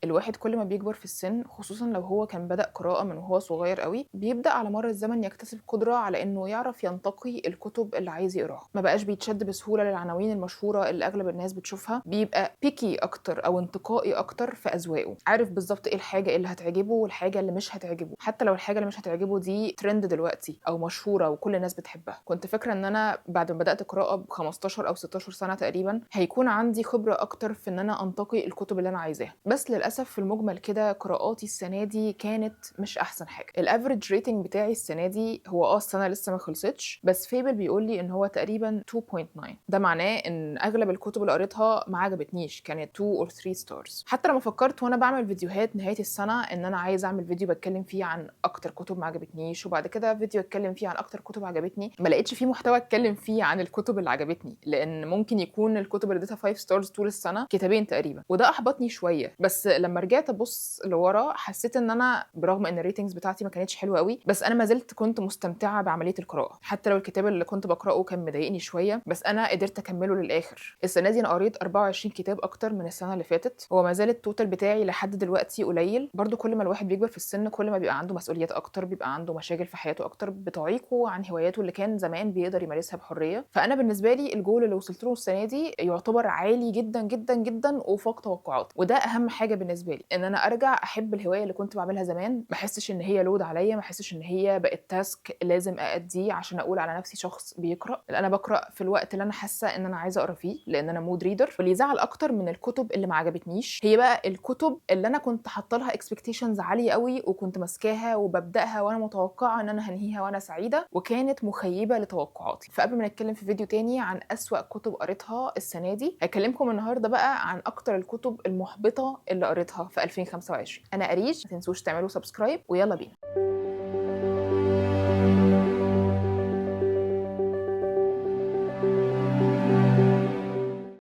الواحد كل ما بيكبر في السن، خصوصا لو هو كان بدأ قراءة من وهو صغير قوي، بيبدأ على مر الزمن يكتسب قدرة على انه يعرف ينتقي الكتب اللي عايز يقراها. ما بقاش بيتشد بسهولة للعناوين المشهورة اللي اغلب الناس بتشوفها، بيبقى picky اكتر او انتقائي اكتر في اذواقه، عارف بالظبط ايه الحاجة اللي هتعجبه والحاجة اللي مش هتعجبه، حتى لو الحاجة اللي مش هتعجبه دي ترند دلوقتي او مشهورة وكل الناس بتحبها. كنت فاكرة ان انا بعد ما بدأت قراءة ب 15 او 16 سنة تقريبا هيكون عندي خبرة اكتر في ان انا انتقي الكتب اللي انا عايزاها، بس للاسف في المجمل كده قراءاتي السنة دي كانت مش احسن حاجة. ال average rating بتاعي السنة دي هو السنة لسه ما خلصتش، بس Fable بيقول لي ان هو تقريبا 2.9. ده معناه ان اغلب الكتب اللي قريتها ما عجبتنيش، كانت 2 or 3 stars. حتى لما فكرت وانا بعمل فيديوهات نهاية السنة ان انا عايز اعمل فيديو بتكلم فيه عن اكتر كتب ما عجبتنيش، وبعد كده فيديو اتكلم فيه عن اكتر كتب عجبتني، ما لقيتش فيه محتوى اتكلم فيه عن الكتب اللي عجبتني، لان ممكن يكون الكتب اللي اديتها 5 stars طول السنة كتابين تقريبا، وده احبطني شوية. بس لما رجعت ابص لورا حسيت ان انا برغم ان ال ratings بتاعتي ما كانتش حلوة قوي، بس انا ما زلت كنت مستمتعه بعملية القراءة، حتى لو الكتاب اللي كنت بقراه كان مضايقني شوية، بس انا قدرت اكمله للاخر. السنة دي انا قريت 24 كتاب اكتر من السنة اللي فاتت، هو ما زال ال total بتاعي لحد دلوقتي قليل. برضو كل ما الواحد بيكبر في السن كل ما بيبقى عنده مسؤوليات اكتر، بيبقى عنده مشاغل في حياته اكتر بتعيقه عن هواياته اللي كان زمان بيقدر يمارسها بحرية. فانا بالنسبة لي الجول اللي وصلت له السنة دي يعتبر عالي جدا جدا جدا وفاق توقعاتي، وده اهم حاجة بالنسبة لي، ان انا ارجع احب الهواية اللي كنت بعملها زمان، ما احسش ان هي load عليا، ما احسش ان هي بقت task لازم ااديه عشان اقول على نفسي شخص بيقرا. لا، انا بقرا في الوقت اللي انا حاسه ان انا عايزه اقرا فيه، لان انا mood reader. واللي يزعل اكتر من الكتب اللي ما عجبتنيش هي بقى الكتب اللي انا كنت حاطه لها expectations عالية قوي، وكنت ماسكاها وببداها وانا متوقعه ان انا هنهيها وانا سعيدة، وكانت مخيبه لتوقعاتي. فقبل ما نتكلم في فيديو تاني عن اسوأ كتب قريتها السنة دي، هكلمكم النهارده بقى عن اكتر الكتب المحبطه اللي قريتها في 2025. انا اريج، ما تنسوش تعملوا subscribe، ويلا بينا.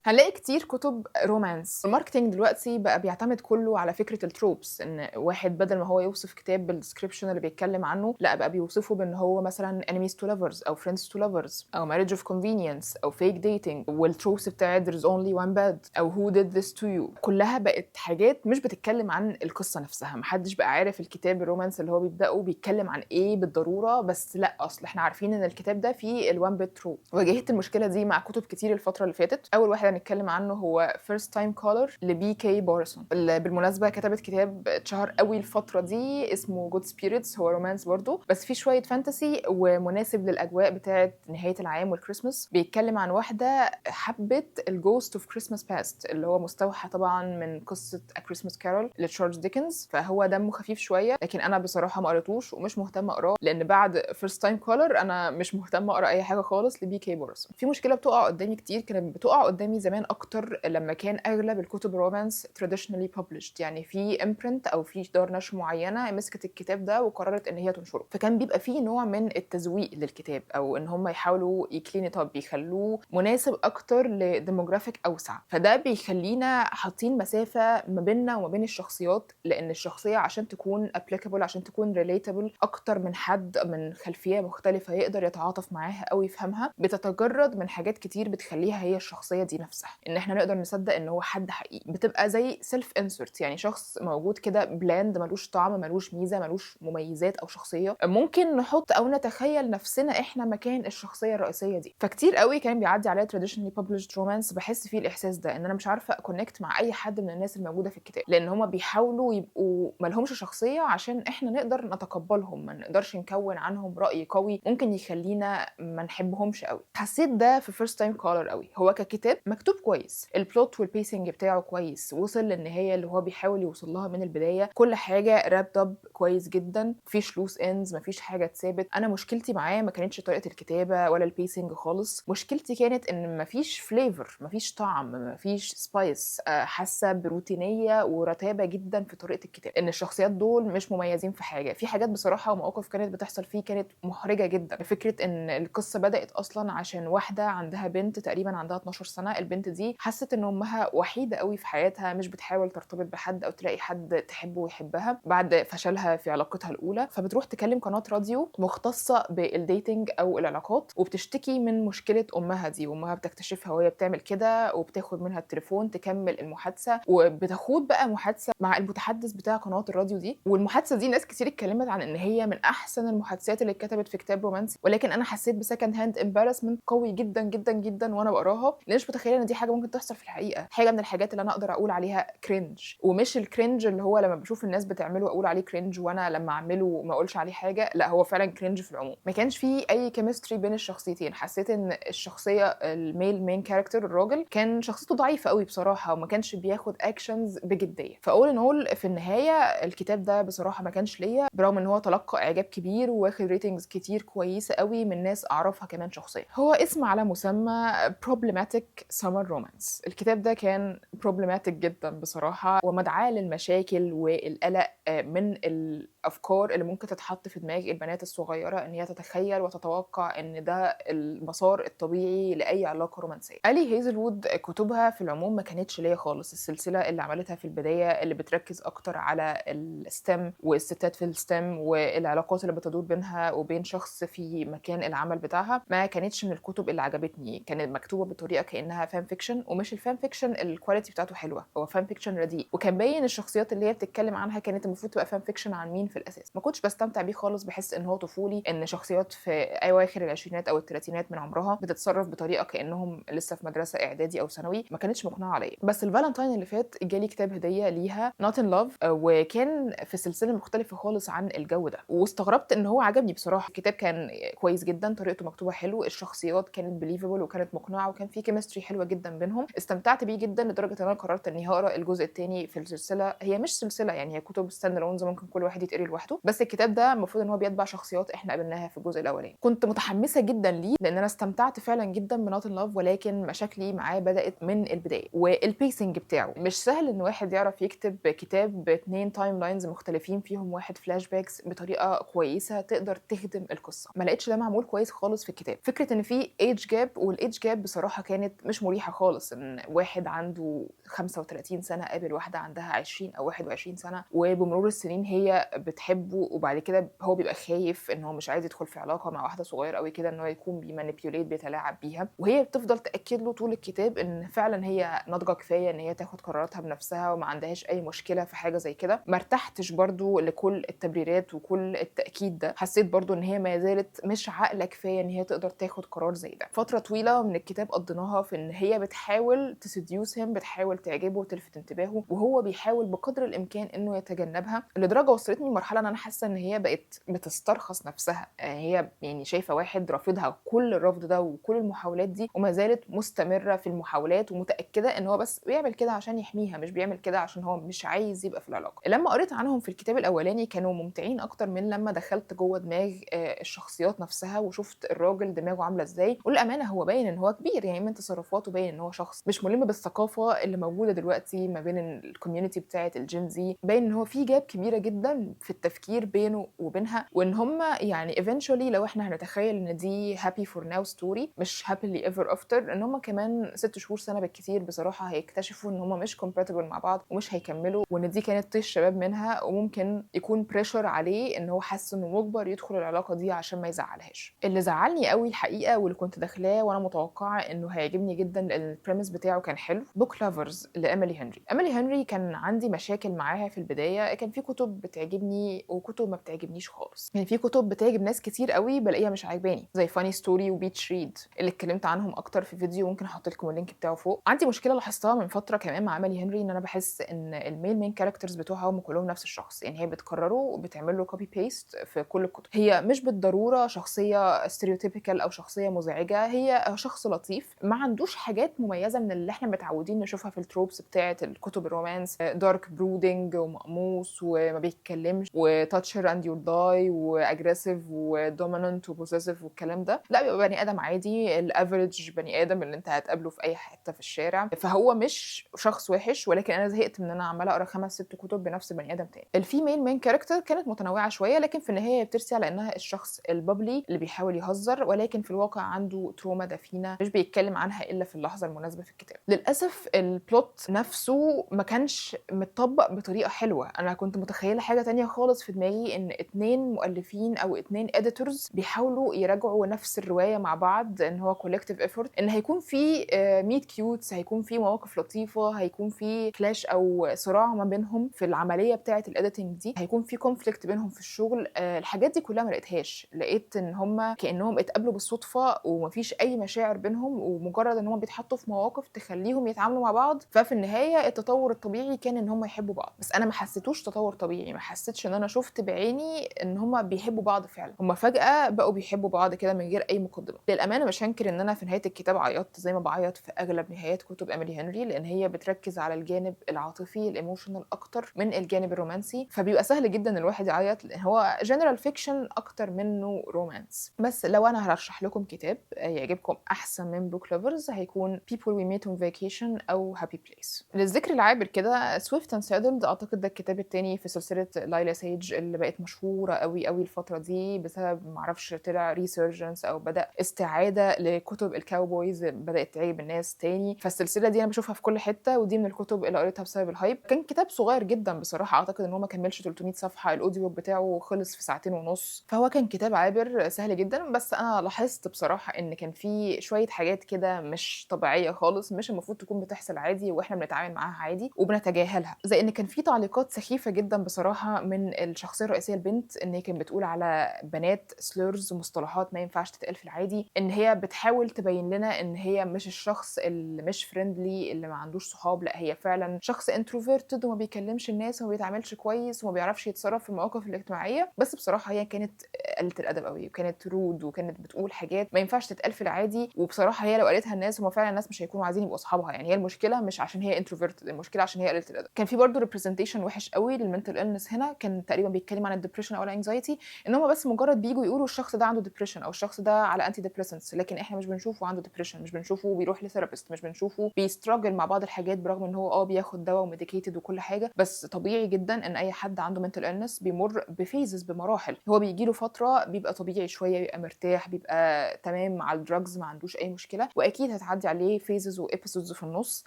هنلاقي كتير كتب romance. ال marketing دلوقتي بقى بيعتمد كله على فكرة ال tropes، ان واحد بدل ما هو يوصف كتاب بال description اللي بيتكلم عنه، لا بقى بيوصفه بان هو مثلا enemies to lovers او friends to lovers او marriage of convenience او fake dating، وال tropes بتاعت there's only one bed او who did this to you، كلها بقت حاجات مش بتتكلم عن القصة نفسها. محدش بقى عارف الكتاب ال romance اللي هو بيبدأه بيتكلم عن ايه بالضرورة، بس لا اصل احنا عارفين ان الكتاب ده فيه ال one bed trope. واجهت المشكلة دي مع كتب كتير الفترة اللي فاتت. اول واحد هنتكلم عنه هو First Time Caller ل B.K. بورسون، اللي بالمناسبة كتبت كتاب اتشهر قوي الفترة دي اسمه Good Spirits، هو romance برضو بس فيه شوية fantasy ومناسب للأجواء بتاعة نهاية العام والكريسماس. بيتكلم عن واحدة حبت ال Ghost of Christmas Past، اللي هو مستوحى طبعا من قصة A Christmas Carol لتشارلز ديكنز، فهو دمه خفيف شوية، لكن أنا بصراحة ما قريتوش ومش مهتمة أقراه، لأن بعد First Time Caller أنا مش مهتمة أقرأ أي حاجة خالص ل B.K. بورسون. في مشكلة بتقع قدامي كتير، كانت بتقع قدامي زمان اكتر لما كان اغلب الكتب romance traditionally published، يعني في imprint او في دار نشر معينة مسكت الكتاب ده وقررت ان هي تنشره، فكان بيبقى فيه نوع من التزويق للكتاب، او ان هم يحاولوا ي clean it up، بيخلوه مناسب اكتر ل demographic اوسع، فده بيخلينا حاطين مسافة ما بيننا وما بين الشخصيات، لان الشخصية عشان تكون applicable، عشان تكون relatable اكتر من حد من خلفية مختلفة يقدر يتعاطف معاها او يفهمها، بتتجرد من حاجات كتير بتخليها هي الشخصية دي نفسها، ان احنا نقدر نصدق ان هو حد حقيقي. بتبقى زي self insert، يعني شخص موجود كده bland، ملوش طعم، ملوش ميزة، ملوش مميزات او شخصية، ممكن نحط او نتخيل نفسنا احنا مكان الشخصية الرئيسية دي. فكتير قوي كان بيعدي عليا traditionally published romance بحس فيه الاحساس ده، ان انا مش عارفه ا connect مع اي حد من الناس الموجودة في الكتاب، لان هما بيحاولوا يبقوا ملهمش شخصية عشان احنا نقدر نتقبلهم، ما نقدرش نكون عنهم راي قوي ممكن يخلينا ما نحبهمش قوي. حسيت ده في First Time Caller قوي. هو ككتاب مكتوب كويس، ال plot وال pacing بتاعه كويس، وصل للنهاية اللي هو بيحاول يوصل لها من البداية، كل حاجة wrapped up كويس جدا، مفيش loose ends، مفيش حاجة اتسابت. انا مشكلتي معاه ما كانتش طريقه الكتابة ولا ال pacing خالص، مشكلتي كانت ان مفيش flavor، مفيش طعم، مفيش spice، حاسه بروتينيه ورتابه جدا في طريقه الكتابة، ان الشخصيات دول مش مميزين في حاجة. في حاجات بصراحة ومواقف كانت بتحصل فيه كانت محرجه جدا. فكرة ان القصة بدات اصلا عشان واحدة عندها بنت تقريبا عندها 12 سنة، البنت البنت دي حست ان امها وحيده قوي في حياتها، مش بتحاول ترتبط بحد او تلاقي حد تحبه ويحبها بعد فشلها في علاقتها الاولى، فبتروح تكلم قناة راديو مختصة بال dating او العلاقات وبتشتكي من مشكلة امها دي، وامها بتكتشفها وهي بتعمل كده وبتاخد منها التليفون تكمل المحادثه، وبتخوض بقى محادثة مع المتحدث بتاع قناة الراديو دي. والمحادثه دي ناس كتير اتكلمت عن ان هي من احسن المحادثات اللي اتكتبت في كتاب رومانسي، ولكن انا حسيت ب second hand embarrassment قوي جدا جدا جدا وانا بقراها، لان مش متخيله ان دي حاجة ممكن تحصل في الحقيقه. حاجة من الحاجات اللي انا اقدر اقول عليها cringe، ومش ال cringe اللي هو لما بشوف الناس بتعمله اقول عليه cringe وانا لما اعمله ما اقولش عليه حاجه، لا هو فعلا cringe في العموم. ما كانش فيه اي chemistry بين الشخصيتين، حسيت ان الشخصية ال male main character الراجل كان شخصيته ضعيفة قوي بصراحه، وما كانش بياخد actions بجديه. ف all in all في النهاية الكتاب ده بصراحة ما كانش ليا، برغم ان هو تلقى اعجاب كبير وواخد ratings كتير كويسة قوي من ناس اعرفها كمان شخصيا. هو اسم على مسمى problematic summer romance. الكتاب ده كان problematic جدا بصراحه، ومدعاه للمشاكل والقلق من الافكار اللي ممكن تتحط في دماغ البنات الصغيرة ان هي تتخيل وتتوقع ان ده المسار الطبيعي لاي علاقة رومانسيه. الي هيزلوود كتبها في العموم ما كانتش ليا خالص. السلسلة اللي عملتها في البداية اللي بتركز اكتر على ال STEM والستات في ال STEM والعلاقات اللي بتدور بينها وبين شخص في مكان العمل بتاعها، ما كانتش من الكتب اللي عجبتني. كانت مكتوبة بطريقة كانها fan fiction، ومش ال fan fiction ال quality بتاعته حلوه، هو fan fiction رديء، وكان باين الشخصيات اللي هي بتتكلم عنها كانت المفروض تبقى fan fiction عن مين في الاساس. ما كنتش بستمتع بيه خالص، بحس ان هو طفولي، ان شخصيات في اواخر العشرينات او الثلاثينات من عمرها بتتصرف بطريقة كانهم لسه في مدرسه اعدادي او ثانوي. ما كانتش مقنعة عليا. بس الفالنتاين اللي فات جالي كتاب هديه ليها Not in Love، وكان في سلسلة مختلفة خالص عن الجو ده، واستغربت ان هو عجبني بصراحه. الكتاب كان كويس جدا، طريقته مكتوبة حلو، الشخصيات كانت believable وكانت مقنعه، وكان في chemistry حلوة جدا بينهم. استمتعت بيه جدا لدرجة ان انا قررت اني هقرا الجزء الثاني في السلسله. هي مش سلسلة يعني، هي كتب stand alones ممكن كل واحد يتقري لوحده، بس الكتاب ده المفروض ان هو بيتبع شخصيات احنا قابلناها في الجزء الاولاني. كنت متحمسة جدا ليه لان انا استمتعت فعلا جدا ب Not in Love، ولكن مشاكلي معاه بدات من البداية. وال pacing بتاعه مش سهل ان واحد يعرف يكتب كتاب باتنين timelines مختلفين فيهم واحد flashbacks بطريقة كويسة تقدر تخدم القصه. ما لقيتش ده معمول كويس خالص في الكتاب. فكرة ان في age gap، وال age gap بصراحة كانت مش مريحه خالص، ان واحد عنده 35 سنة قابل واحدة عندها 20 او 21 سنه، وبمرور السنين هي بتحبه، وبعد كده هو بيبقى خايف ان هو مش عايز يدخل في علاقة مع واحدة صغيرة قوي كده، ان هو يكون بي manipulate بيتلاعب بيها، وهي بتفضل تاكد له طول الكتاب ان فعلا هي ناضجة كفاية ان هي تاخد قراراتها بنفسها وما عندهاش اي مشكلة في حاجة زي كده. ما ارتحتش برضو لكل التبريرات وكل التاكيد ده، حسيت برضو ان هي ما زالت مش عاقلة كفاية ان هي تقدر تاخد قرار زي ده. فترة طويلة من الكتاب قضيناها في ان هي بتحاول ت seduce him، بتحاول تعجبه وتلفت انتباهه، وهو بيحاول بقدر الامكان انه يتجنبها، لدرجة وصلتني لمرحلة ان انا حاسه ان هي بقت بتسترخص نفسها. هي يعني شايفه واحد رافضها كل الرفض ده وكل المحاولات دي، وما زالت مستمرة في المحاولات ومتاكده ان هو بس بيعمل كده عشان يحميها، مش بيعمل كده عشان هو مش عايز يبقى في العلاقة. لما قريت عنهم في الكتاب الاولاني كانوا ممتعين اكتر من لما دخلت جوه دماغ الشخصيات نفسها وشفت الراجل دماغه عامله ازاي. والامانة هو باين ان هو كبير، يعني من تصرفاته باين ان هو شخص مش ملم بالثقافة اللي موجودة دلوقتي ما بين ال community بتاعه ال Gen Z. باين ان هو في gap كبيرة جدا في التفكير بينه وبينها، وان هم يعني eventually لو احنا هنتخيل ان دي happy for now story مش happily ever after، ان هم كمان 6 شهور سنة بالكتير بصراحة هيكتشفوا ان هم مش compatible مع بعض ومش هيكملوا، وان دي كانت طيش شباب منها، وممكن يكون pressure عليه ان هو حاسس انه مجبر يدخل العلاقة دي عشان ما يزعلهاش. اللي زعلني قوي الحقيقه، واللي كنت داخلاه وانا متوقعه انه هيعجبني جدا لان ال premise بتاعه كان حلو، Book Lovers لإيميلي هنري. إيميلي هنري كان عندي مشاكل معاها في البدايه، كان في كتب بتعجبني وكتب ما بتعجبنيش خالص. يعني في كتب بتعجب ناس كتير قوي بلاقيها مش عاجباني، زي Funny Story و Beach Read اللي اتكلمت عنهم اكتر في فيديو، ممكن احط لكم ال link بتاعه فوق. عندي مشكلة لاحظتها من فترة كمان مع إيميلي هنري، ان انا بحس ان ال male main characters بتوعها هم كلهم نفس الشخص، يعني هي بتكرره وبتعمل له copy paste في كل الكتب. هي مش بالضرورة شخصية stereotypical او شخصية مزعجه، هي شخص لطيف ما عندوش حاجات مميزة من اللي احنا متعودين نشوفها في ال tropes بتاعه الكتب ال romance، dark brooding ومقموص وما بيتكلمش. و touch her and you'll die و aggressive و dominant و possessive والكلام ده. لا، بيبقى بني ادم عادي، ال average بني ادم اللي انت هتقابله في اي حتة في الشارع. فهو مش شخص وحش، ولكن انا زهقت من ان انا عماله اقرا خمس ست كتب بنفس البني ادم تاني. ال female main character كانت متنوعة شويه، لكن في النهاية بترسي على انها الشخص ال bubbly اللي بيحاول يهزر، ولكن في الواقع عنده trauma دفينه مش بيتكلم عنها الا في اللحظة المناسبة في الكتاب. للاسف ال plot نفسه ما كانش متطبق بطريقة حلوه. انا كنت متخيله حاجة تانية خالص في دماغي، ان اتنين مؤلفين او اتنين editors بيحاولوا يراجعوا نفس الرواية مع بعض، ان هو collective effort، ان هيكون في meet cutes، هيكون في مواقف لطيفه، هيكون في clash او صراع ما بينهم في العملية بتاعه ال editing دي، هيكون في conflict بينهم في الشغل. الحاجات دي كلها ما لقيتهاش. لقيت ان هم كانهم اتقابلوا بالصدفة ومفيش اي مشاعر بينهم، ومجرد ان هم بيتحطوا في مواقف تخليهم يتعاملوا مع بعض، ففي النهاية التطور الطبيعي كان ان هم يحبوا بعض. بس انا ما حسيتوش تطور طبيعي، ما حسيتش ان انا شفت بعيني ان هم بيحبوا بعض فعلا. هم فجاة بقوا بيحبوا بعض كده من غير اي مقدمه. للامانة مش هنكر ان انا في نهاية الكتاب عيطت زي ما بعيط في اغلب نهايات كتب ايميلي هنري، لان هي بتركز على الجانب العاطفي ال emotional اكتر من الجانب الرومانسي، فبيبقى سهل جدا الواحد يعيط لان هو general fiction اكتر منه romance. بس لو انا هرشح لكم كتاب يعجبكم احسن من Book Lovers، هيكون People We Meet on Vacation او Happy Place. للذكر العابر كده، Swift and Saddled، اعتقد ده الكتاب التاني في سلسلة لايلا سيج اللي بقت مشهورة قوي قوي الفترة دي بسبب معرفش طلع resurgence او بدا استعاده لكتب ال cowboys، بدات تعجب الناس تاني. فالسلسله دي انا بشوفها في كل حته، ودي من الكتب اللي قريتها بسبب ال hype. كان كتاب صغير جدا بصراحه، اعتقد ان هو ما كملش 300 صفحه، ال audio بتاعه خلص في ساعتين ونص، فهو كان كتاب عابر سهل جدا. بس انا لاحظت بصراحة ان كان في شوية حاجات كده مش طبيعية خالص، مش المفروض تكون بتحصل عادي واحنا بنتعامل معاها عادي وبنتجاهلها، زي ان كان في تعليقات سخيفة جدا بصراحة من الشخصية الرئيسية البنت، ان هي كانت بتقول على بنات slurs ومصطلحات ما ينفعش تتقال في العادي، ان هي بتحاول تبين لنا ان هي مش الشخص اللي مش friendly اللي ما عندوش صحاب، لا هي فعلا شخص introverted وما بيكلمش الناس وما بيتعاملش كويس وما بيعرفش يتصرف في المواقف الاجتماعيه. بس بصراحة هي كانت قلة الادب قوي، وكانت rude، وكانت بتقول حاجات ما ينفعش تتقال في العادي. وبصراحة هي لو قالتها الناس، هم فعلا الناس مش هيكونوا عايزين يبقوا اصحابها. يعني هي المشكلة مش عشان هي introverted، المشكلة عشان هي قلة الادب. كان في برضه representation وحش قوي لل mental illness هنا، كان تقريبا بيتكلم عن ال depression او ال anxiety، ان هم بس مجرد بيجوا يقولوا الشخص ده عنده depression او الشخص ده على antidepressants، لكن احنا مش بنشوفه عنده depression، مش بنشوفه بيروح ل therapist، مش بنشوفه بي struggle مع بعض الحاجات، برغم ان هو بياخد دواء و medicated وكل حاجه. بس طبيعي جدا ان اي حد عنده mental illness بيمر ب phases، بمراحل، هو بيجي له فترة بيبقى طبيعي شويه، بيبقى مرتاح، بيبقى تمام مع ال drugs، ما عندوش اي مشكله، واكيد هتعدي عليه phases و episodes في النص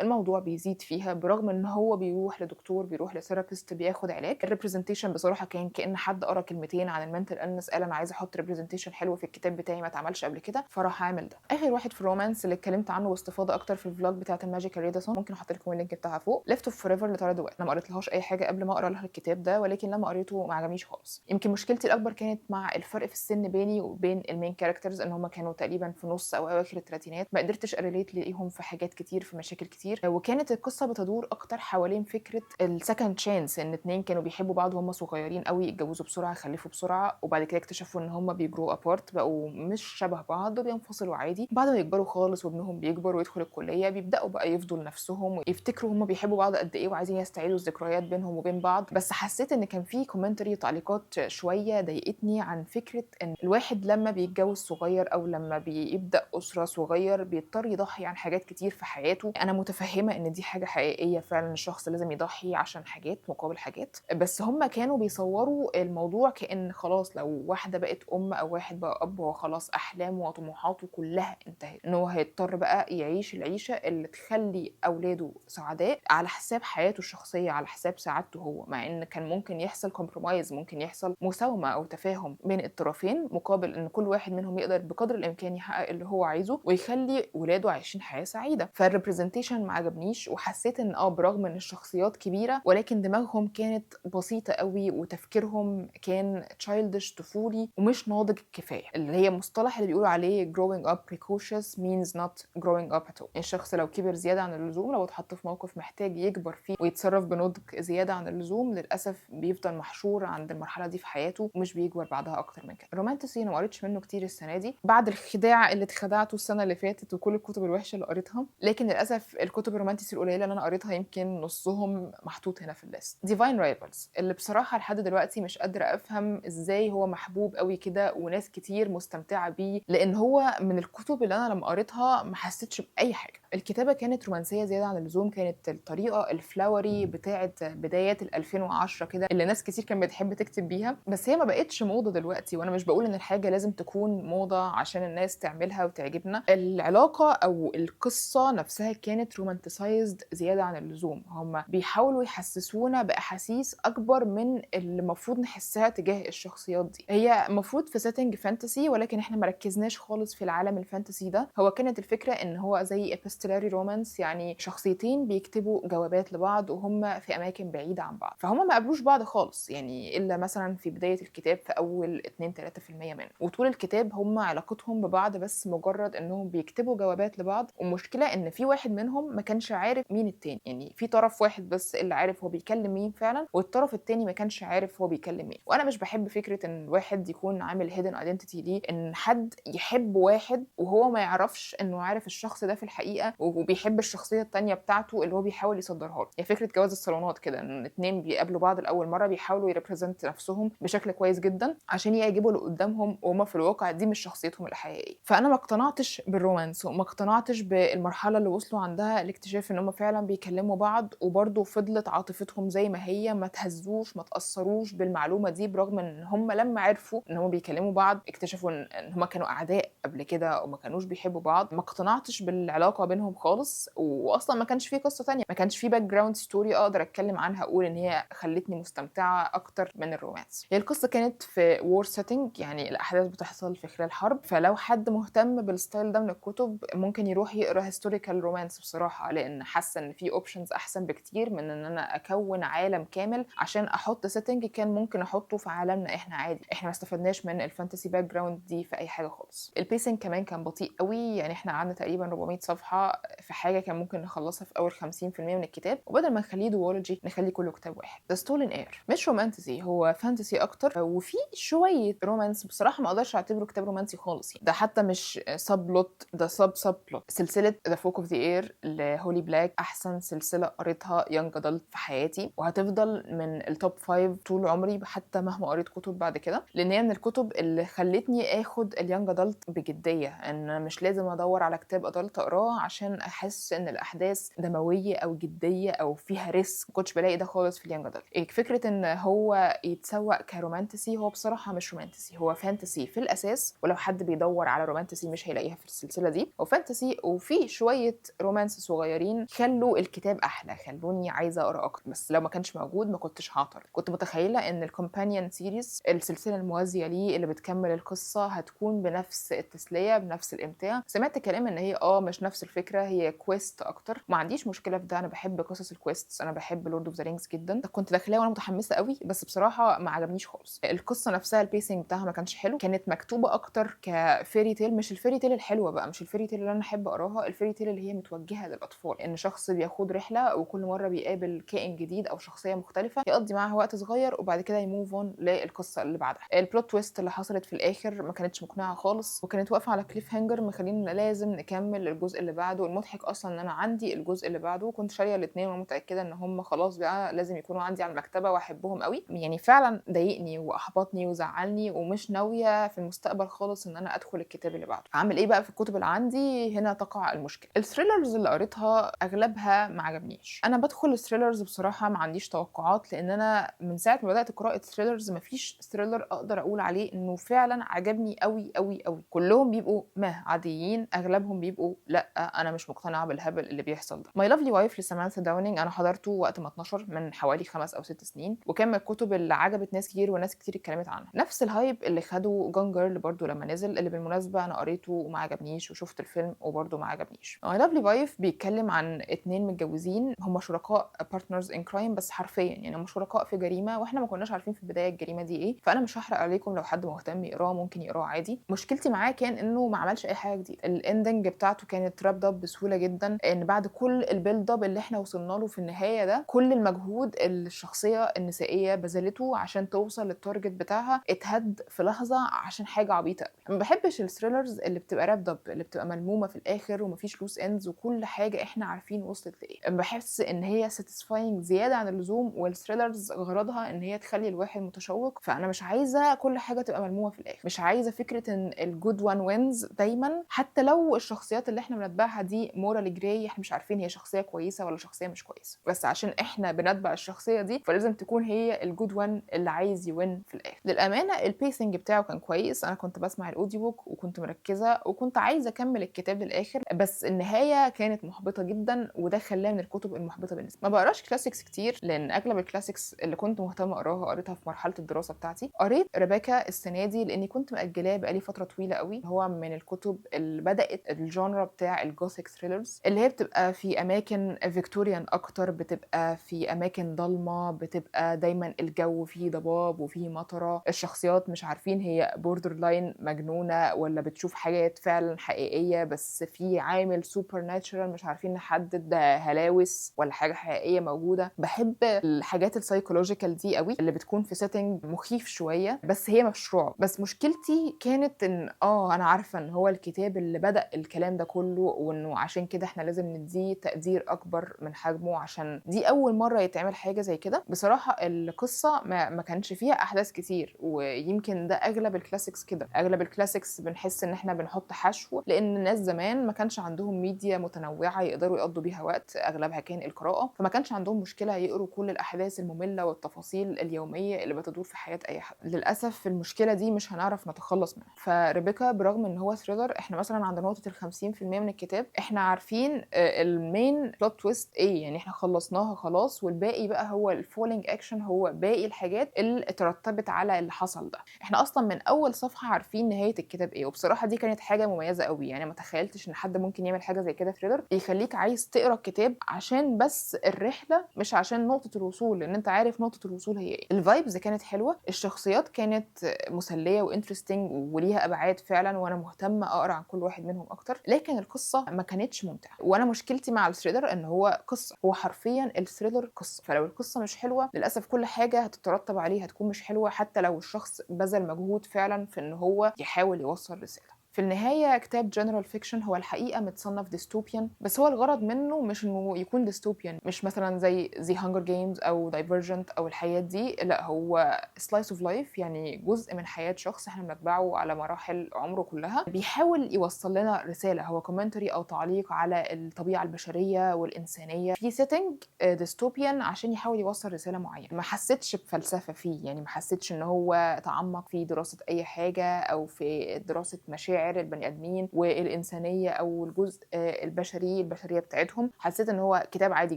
الموضوع بيزيد فيها، برغم ان هو بيروح لدكتور، بيروح ل therapist، بياخد علاج. ال representation بصراحة كان كان حد قرا كلمتين عن ال mental illness قال انا عايز احط representation حلو في الكتاب بتاعي ما اتعملش قبل كده، فراح عامل ده. اخر واحد في ال romance اللي اتكلمت عنه باستفاضة اكتر في ال vlog بتاعه ال magical readathon، ممكن احط لكم ال link بتاعها فوق، Left of Forever لتارا دويل. انا ما قريتلهاش اي حاجة قبل ما اقرا لها الكتاب ده، ولكن لما قريته ما عجبنيش خالص. يمكن مشكلتي الاكبر كانت مع الفرق في السن بيني وبين ال main characters، ان هم كانوا تقريبا في نص او اواخر الثلاثينات، ما قدرتش ا relate ليهم في حاجات كتير، في مشاكل كتير. وكانت القصة بتدور اكتر حوالين فكرة ال second chance، ان اتنين كانوا بيحبوا بعض وهم صغيرين قوي، اتجوزوا بسرعه، خلفوا بسرعه، وبعد كده اكتشفوا ان هم بي grow apart، بقوا مش شبه بعض وبينفصلوا عادي. بعد ما يكبروا خالص وابنهم بيكبر ويدخل الكليه، بيبداوا بقى يفضوا لنفسهم ويفتكروا هم بيحبوا بعض قد ايه وعايزين يستعيدوا الذكريات بينهم وبين بعض. بس حسيت ان كان في commentary، تعليقات شوية ضايقتني عن فكرة ان الواحد لما بيتجوز صغير او لما بيبدا اسره صغير بيضطر يضحي عن حاجات كتير في حياته. انا متفهمه ان دي حاجة حقيقية فعلا، الشخص لازم يضحي عشان حاجات مقابل حاجات، بس هم كانوا بيصوروا الموضوع كأن خلاص لو واحدة بقت ام او واحد بقى اب، هو خلاص احلامه وطموحاته كلها انتهت، ان هو هيضطر بقى يعيش العيشة اللي تخلي اولاده سعداء على حساب حياته الشخصيه، على حساب سعادته هو، مع ان كان ممكن يحصل compromise، ممكن يحصل مساومة او تفاهم بين الطرفين مقابل ان كل واحد منهم يقدر بقدر الامكان يحقق اللي هو عايزه ويخلي ولاده عايشين حياة سعيده. فال representation ما عجبنيش، وحسيت ان برغم ان الشخصيات كبيرة ولكن دماغهم كانت بسيطة قوي وتفكيرهم كان childish، طفولي ومش ناضج كفايه، اللي هي مصطلح اللي بيقولوا عليه growing up precocious means not growing up at all. يعني الشخص لو كبر زيادة عن اللزوم، لو اتحط في موقف محتاج يكبر فيه ويتصرف بنضج زيادة عن اللزوم، للاسف بيفضل محشور عند المرحلة دي في حياته ومش بيكبر بعدها اكتر من كده. ال romantasy انا ما قريتش منه كتير السنة دي بعد الخداع اللي اتخدعته السنة اللي فاتت وكل الكتب الوحشة اللي قريتها، لكن للاسف الكتب ال romantasy القليلة اللي انا قريتها يمكن نصهم محطوط هنا في ال list. Divine Rivals اللي بصراحة بصراحة لحد دلوقتي مش قادرة افهم ازاي هو محبوب قوي كده وناس كتير مستمتعه بيه، لان هو من الكتب اللي انا لما قريتها ما حسيتش باي حاجه. الكتابة كانت رومانسية زيادة عن اللزوم، كانت الطريقة ال flowery بتاعه بدايات ال 2010 كده اللي ناس كتير كانت بتحب تكتب بيها، بس هي ما بقتش موضة دلوقتي. وانا مش بقول ان الحاجة لازم تكون موضة عشان الناس تعملها وتعجبنا. العلاقة او القصة نفسها كانت romanticized زيادة عن اللزوم، هم بيحاولوا يحسسونا باحاسيس اكبر من اللي المفروض نحسها تجاه الشخصيات دي. هي المفروض في setting fantasy، ولكن احنا ما ركزناش خالص في العالم ال fantasy ده. هو كانت الفكرة ان هو زي epistolary romance، يعني شخصيتين بيكتبوا جوابات لبعض وهم في اماكن بعيدة عن بعض، فهم ما قابلوش بعض خالص يعني الا مثلا في بداية الكتاب في اول 2-3% منه، وطول الكتاب هم علاقتهم ببعض بس مجرد انهم بيكتبوا جوابات لبعض. والمشكلة ان في واحد منهم ما كانش عارف مين التاني، يعني في طرف واحد بس اللي عارف هو بيكلم مين فعلا، والطرف التاني ما كانش عارف هو بيكلم مين. وانا مش بحب فكرة ان الواحد يكون عامل hidden identity ليه، ان حد يحب واحد وهو ما يعرفش انه عارف الشخص ده في الحقيقة وبيحب الشخصية التانية بتاعته اللي هو بيحاول يصدرها له. يعني فكرة جواز الصالونات كده، ان اتنين بيقابلوا بعض لاول مرة بيحاولوا ي represent نفسهم بشكل كويس جدا عشان يعجبوا اللي قدامهم، وهما في الواقع دي مش شخصيتهم الحقيقية. فانا ما اقتنعتش بال romance وما اقتنعتش بالمرحلة اللي وصلوا عندها الاكتشاف ان هم فعلا بيكلموا بعض، وبرضه فضلت عاطفتهم زي ما هي، ما تهزوش ما تاثروش بالمعلومه دي، برغم ان هم لما عرفوا ان هم بيكلموا بعض اكتشفوا ان هم كانوا اعداء قبل كده وما كانوش بيحبوا بعض. ما اقتنعتش بالعلاقة بينهم خالص، واصلا ما كانش في قصة تانية، ما كانش في background story اقدر اتكلم عنها اقول ان هي خلتني مستمتعه اكتر من ال romance. هي القصة كانت في war setting، يعني الاحداث بتحصل في خلال حرب، فلو حد مهتم بال style ده من الكتب ممكن يروح يقرا historical romance بصراحة، لان حاسه ان في options احسن بكتير من ان انا اكون عالم كامل عشان احط setting كان ممكن احطه في عالمنا احنا عادي. احنا ما استفدناش من ال fantasy background دي في اي حاجة خالص. ال pacing كمان كان بطيء قوي، يعني احنا قعدنا تقريبا 400 صفحة في حاجة كان ممكن نخلصها في اول 50% من الكتاب، وبدل ما نخليه duology نخليه كله كتاب واحد. The Stolen Heir مش romantasy، هو fantasy اكتر وفي شوية romance. بصراحة ما اقدرش اعتبره كتاب رومانسي خالص يعني. ده حتى مش subplot، ده sub subplot. سلسلة The Folk of the Air لهولي بلاك احسن سلسلة قريتها young adult في حياتي، وهتفضل من ال top 5 طول عمري حتى مهما قريت كتب بعد كده، لان هي من الكتب اللي خلتني اخد ال young adult بجدية، ان مش لازم ادور على كتاب adult اقراه عشان احس ان الاحداث دموية او جدية او فيها risk. ما كنتش بلاقي ده خالص في ال young adult. فكرة ان هو يتسوق ك romantasy، هو بصراحة مش romantasy، هو fantasy في الاساس، ولو حد بيدور على romantasy مش هيلاقيها في السلسلة دي. هو fantasy وفي شوية romance صغيرين خلوا الكتاب احلى، خلوني عايزه اقرا اكتر، بس لو ما كانش موجود ما كنتش هعترض. كنت متخيله ان ال companion series، السلسلة الموازيه ليه اللي بتكمل القصة، هتكون بنفس التسلية بنفس الامتاع. سمعت كلام ان هي مش نفس الفكرة، هي quest اكتر. ما عنديش مشكلة في ده، انا بحب قصص ال quests، انا بحب Lord of the Rings جدا. كنت داخلاه وانا متحمسة قوي، بس بصراحة ما عجبنيش خالص. القصة نفسها ال pacing بتاعها ما كانش حلو، كانت مكتوبة اكتر ك fairy tale، مش ال fairy tale الحلوة بقى، مش ال fairy tale اللي انا احب اقراها، ال fairy tale اللي هي متوجهه للاطفال، ان شخص بيخوض رحله وكل مرة بيقابل كائن جديد او شخصية مختلفة يقضي معاها وقت صغير وبعد كده ي move on للقصة اللي بعدها. ال plot twist اللي حصلت في الاخر ما كانتش مقنعة خالص، وكانت واقفة على cliffhanger مخلينا لازم نكمل الجزء اللي بعده. المضحك اصلا ان انا عندي الجزء اللي بعده، كنت شاريه الاثنين وانا متاكدة ان هم خلاص بقى لازم يكونوا عندي على المكتبة واحبهم قوي. يعني فعلا ضايقني واحبطني وزعلني، ومش ناوية في المستقبل خالص ان انا ادخل الكتاب اللي بعده. اعمل ايه بقى في الكتب اللي عندي؟ هنا تقع المشكلة. ال thrillers اللي قريتها اغلبها ما عجبنيش. انا بدخل ال thrillers بصراحة ما عنديش توقعات، لان انا من ساعة ما بدات قراءة thrillers ما فيش thriller اقدر اقول عليه انه فعلا عجبني قوي قوي قوي. كلهم بيبقوا meh عاديين، اغلبهم بيبقوا لا انا مش مقتنعة بالهبل اللي بيحصل ده. My Lovely Wife لسامانثا داونينج انا حضرته وقت ما اتنشر من حوالي 5 او 6 سنين، وكان من الكتب اللي عجبت ناس كتير وناس كتير اتكلمت عنها. نفس ال hype اللي خده Gone Girl برضو لما نزل، اللي بالمناسبة انا قريته وما عجبنيش، وشفت الفيلم وبرضو ما عجبنيش. My Lovely Wife بيتكلم عن اتنين متجوزين هم شركاء partners in crime، بس حرفيا يعني هم شركاء في جريمة، واحنا ما كناش عارفين في البداية الجريمة دي ايه، فانا مش هحرق عليكم، لو حد مهتم يقراه ممكن يقراه عادي. مشكلتي معاه كان انه ما عملش اي حاجة جديدة. ال ending بتاعته كانت wrapped up بسهولة جدا، ان بعد كل ال build up اللي احنا وصلنا له في النهاية ده، كل المجهود اللي الشخصية النسائية بذلته عشان توصل لل target بتاعها اتهد في لحظة عشان حاجة عبيطه قوي. ما بحبش ال thrillers اللي بتبقى wrapped up، اللي بتبقى ملمومه في الاخر ومفيش loose ends وكل حاجة احنا عارفين وصلت لايه. بحس ان هي satisfying زيادة عن اللزوم، وال thrillers غرضها ان هي تخلي الواحد متشوق، فانا مش عايزه كل حاجة تبقى ملمومه في الاخر، مش عايزه فكرة ان ال good one wins دايما، حتى لو الشخصيات اللي احنا بنتبعها دي morally gray، احنا مش عارفين هي شخصية كويسة ولا شخصية مش كويسه، بس عشان احنا بنتبع الشخصية دي فلازم تكون هي ال good one اللي عايز ي win في الاخر. للامانة ال pacing بتاعه كان كويس، انا كنت بسمع ال audiobook وكنت مركزه وكنت عايزه اكمل الكتاب للاخر، بس النهاية كانت محبطة جدا، وده خلاه من الكتب المحبطه بالنسبة. ما بقراش classics كتير لان اغلب ال classics اللي كنت مهتمة اقراها قريتها في مرحلة الدراسة بتاعتي. قريت ريبيكا السنة دي لاني كنت مأجلاه بقالي فترة طويلة قوي. هو من الكتب اللي بدات ال genre بتاع ال gothic thrillers، اللي هي بتبقى في اماكن Victorian اكتر، بتبقى في اماكن ضلمه، بتبقى دايما الجو فيه ضباب وفيه مطره، الشخصيات مش عارفين هي borderline مجنونة ولا بتشوف حاجات فعلا حقيقيه، بس في عامل supernatural مش عارفين نحدد ده هلاوس ولا حاجة حقيقية موجوده. بحب الحاجات ال psychological دي قوي اللي بتكون في setting مخيف شوية بس هي مش رعب. بس مشكلتي كانت ان انا عارفه ان هو الكتاب اللي بدا الكلام ده كله، وانه عشان كده احنا لازم نديه تقدير اكبر من حجمه عشان دي اول مرة يتعمل حاجة زي كده. بصراحة القصة ما كانش فيها احداث كتير، ويمكن ده اغلب ال classics كده، اغلب ال classics بنحس ان احنا بنحط حشو لان الناس زمان ما كانش عندهم ميديا متنوعة يقدروا يقضوا بيها وقت، اغلبها كان القراءة، فما كانش عندهم مشكلة يقروا كل الاحداث الممله والتفاصيل اليومية اللي بتدور في حياة اي حد. للاسف المشكلة دي مش هنعرف نتخلص منها. فريبيكا برغم ان هو thriller، احنا مثلا عند نقطة ال 50% من الكتاب احنا عارفين ال main plot twist ايه، يعني احنا خلصناها خلاص، والباقي بقى هو ال following action، هو باقي الحاجات اللي اترتبت على اللي حصل ده. احنا اصلا من اول صفحة عارفين نهاية الكتاب ايه، وبصراحة دي كانت حاجة مميزة قوي، يعني ما تخيلتش ان حد ممكن يعمل حاجة زي كده thriller يخليك عايز تقرا الكتاب عشان بس الرحلة مش عشان نقطة الوصول، لان انت عارف نقطة الوصول هي ايه. ال vibes كانت حلوه، الشخصيات كانت مسلية و interesting وليها ابعاد فعلا، وانا مهتمة اقرا عن كل واحد منهم اكتر، لكن القصة ما كانتش ممتعة. وانا مشكلتي مع ال thriller ان هو قصه، هو حرفيا ال thriller قصه، فلو القصة مش حلوة للاسف كل حاجة هتترتب عليه هتكون مش حلوه، حتى لو الشخص بذل مجهود فعلا في ان هو يحاول يوصل رسالة. في النهاية كتاب General Fiction هو الحقيقة متصنف dystopian، بس هو الغرض منه مش انه يكون dystopian، مش مثلا زي The Hunger Games او Divergent او الحاجات دي، لا هو slice of life، يعني جزء من حياة شخص احنا بنتبعه على مراحل عمره كلها، بيحاول يوصل لنا رسالة، هو commentary او تعليق على الطبيعة البشرية والإنسانية في setting dystopian عشان يحاول يوصل رسالة معينة. ما حسيتش بفلسفة فيه، يعني ما حسيتش ان هو تعمق في دراسة اي حاجة او في دراسة مشاعر البني ادمين والانسانية او الجزء البشري البشرية بتاعتهم. حسيت ان هو كتاب عادي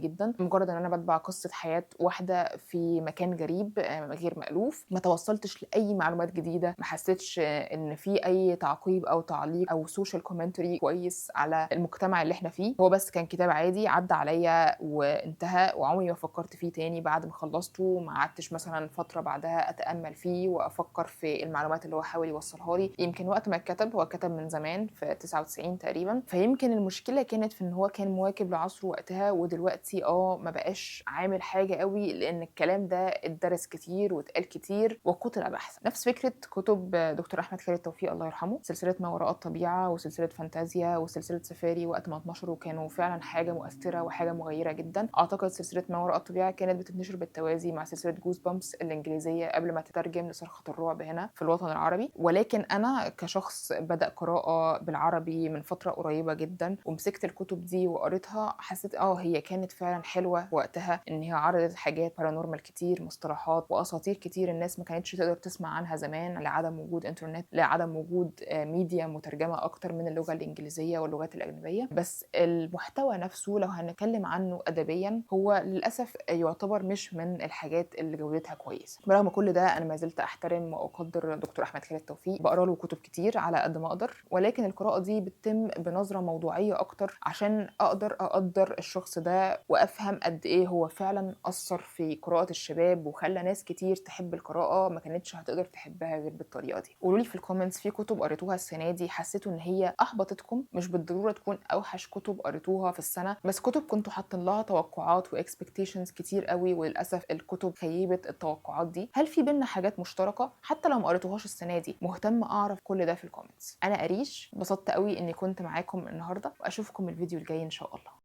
جدا، مجرد ان انا بتبع قصة حياة واحدة في مكان غريب غير مألوف، ما توصلتش لاي معلومات جديدة، ما حسيتش ان في اي تعقيب او تعليق او social commentary كويس على المجتمع اللي احنا فيه. هو بس كان كتاب عادي عدى عليا وانتهى، وعمري ما فكرت فيه تاني بعد ما خلصته، ما قعدتش مثلا فترة بعدها اتامل فيه وافكر في المعلومات اللي هو حاول يوصلها لي. يمكن وقت ما اتكتب، هو اتكتب من زمان في 99 تقريبا، فيمكن المشكلة كانت في ان هو كان مواكب لعصره وقتها، ودلوقتي ما بقاش عامل حاجة قوي لان الكلام ده اتدرس كتير واتقال كتير وقتل بحثا. نفس فكرة كتب دكتور احمد خالد توفيق الله يرحمه، سلسلة ما وراء الطبيعة وسلسلة فانتازيا وسلسلة سفاري، وقت ما اتنشروا كانوا فعلا حاجة مؤثرة وحاجه مغيرة جدا. اعتقد سلسلة ما وراء الطبيعة كانت بتتنشر بالتوازي مع سلسلة Goosebumps الانجليزية قبل ما تترجم لصرخه الرعب هنا في الوطن العربي. ولكن انا كشخص بدا قراءة بالعربي من فترة قريبه جدا ومسكت الكتب دي وقريتها، حسيت هي كانت فعلا حلوة وقتها، ان هي عرضت حاجات paranormal كتير، مصطلحات واساطير كتير الناس ما كانتش تقدر تسمع عنها زمان لعدم وجود انترنت، لعدم وجود ميديا مترجمة اكتر من اللغة الانجليزية واللغات الاجنبية. بس المحتوى نفسه لو هنتكلم عنه ادبيا هو للاسف يعتبر مش من الحاجات اللي جودتها كويسة. برغم كل ده انا ما زلت احترم واقدر دكتور احمد خالد توفيق، بقرا له كتب كتير على قد ما اقدر، ولكن القراءة دي بتتم بنظره موضوعية اكتر عشان اقدر اقدر الشخص ده وافهم قد ايه هو فعلا اثر في قراءة الشباب وخلى ناس كتير تحب القراءة ما كانتش هتقدر تحبها غير بالطريقة دي. قولوا لي في ال comments في كتب قريتوها السنة دي حسيتوا ان هي احبطتكم، مش بالضرورة تكون اوحش كتب قريتوها في السنة، بس كتب كنتوا حاطين لها توقعات و expectations كتير قوي وللاسف الكتب خيبت التوقعات دي. هل في بينا حاجات مشتركة حتى لو ما قريتوهاش السنة دي؟ مهتمة اعرف كل ده في ال comments. انا اريش، انبسطت قوي اني كنت معاكم النهارده، واشوفكم الفيديو الجاي ان شاء الله.